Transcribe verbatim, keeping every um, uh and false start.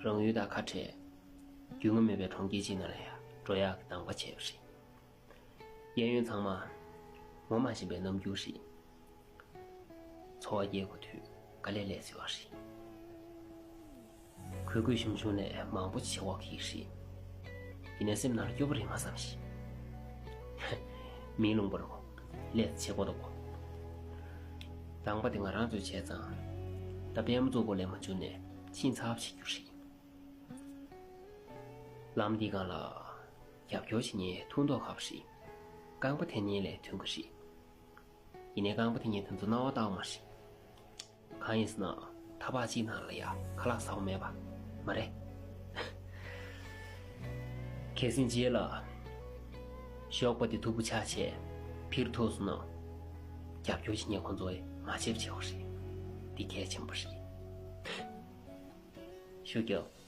རང་ཡུལ་དང་ཁ་བྲལ། རྒྱུས་མངའ་མེད་པའི་གྲོང་ཁྱེར་ཅིག་ནང་ལ་ཡང་འགྲོ་ཡག་གི་འདང་པ་བྱས་པ་རེད། གཡས་གཡོན་ཚང་མ་ངོ་མ་ཤེས་པའི་རྣམ་འགྱུར་རེད། འཚོ་བ་སྐྱེལ་དགོས་དུས་དཀའ་ལས་ལས་སྲིད་པ་རེད། གུས་གུས་ཞུམ་ཞུམ་ལས་མང་པོ་བྱེད་དགོས་ཀྱི་རེད། ཡིན་ནའི་སེམས་ནང་ལ་སྐྱོ་པོ་རེད་མ་བསམ་ཞིག་མིའི་ལུང་པར་གོ། ལས་བྱེད་དགོས་འདུག་གོ། འདང་པ་དེ་ང་རང་ཚོས་བྱས་ཙང་། ད་པད་མ་གཙུག་པོ་ལས་མ་བྱུང་ནས་ཕྱིན་ཚར་བྱེད་རྒྱུ་རེད། ལམ་འདི་སྒང་ལ་རྒྱབ་སྐྱོར་བྱེད་མཁན་ཐུག་མདོག་ཁ་པོ་རེད། རྐང་པ་འཐེན་མཁན་ལས་ཐོན་གི་རེད། ཡིན་ནའི་རྐང་པ་འཐེན་མཁན་དེ་ཚོ་སྣང་བ་བལྟ་བ་མ་རེད། གང་ཡིན་ཟེར་ན་ཐབ་པ་གཅིག་ནང་ལ་ཡ་ཁ་ལག་ཟ་བ་མེད་པ་མ་རེད། གལ་སྲིད་རྗེས་ལ་ཞོགས་པ་དེ་ཐུག་པོ་ཆགས་བྱས་ཕིར་ཐུག་སོང་ན། རྒྱབ་སྐྱོར་བྱེད་མཁན་ཁོང་ཚོ་མ་བྱེད་པ་བྱེད་དགོས་རེད། འདི་གལ་ཆེན་པོ་རེད། ཞུ་རྒྱུ།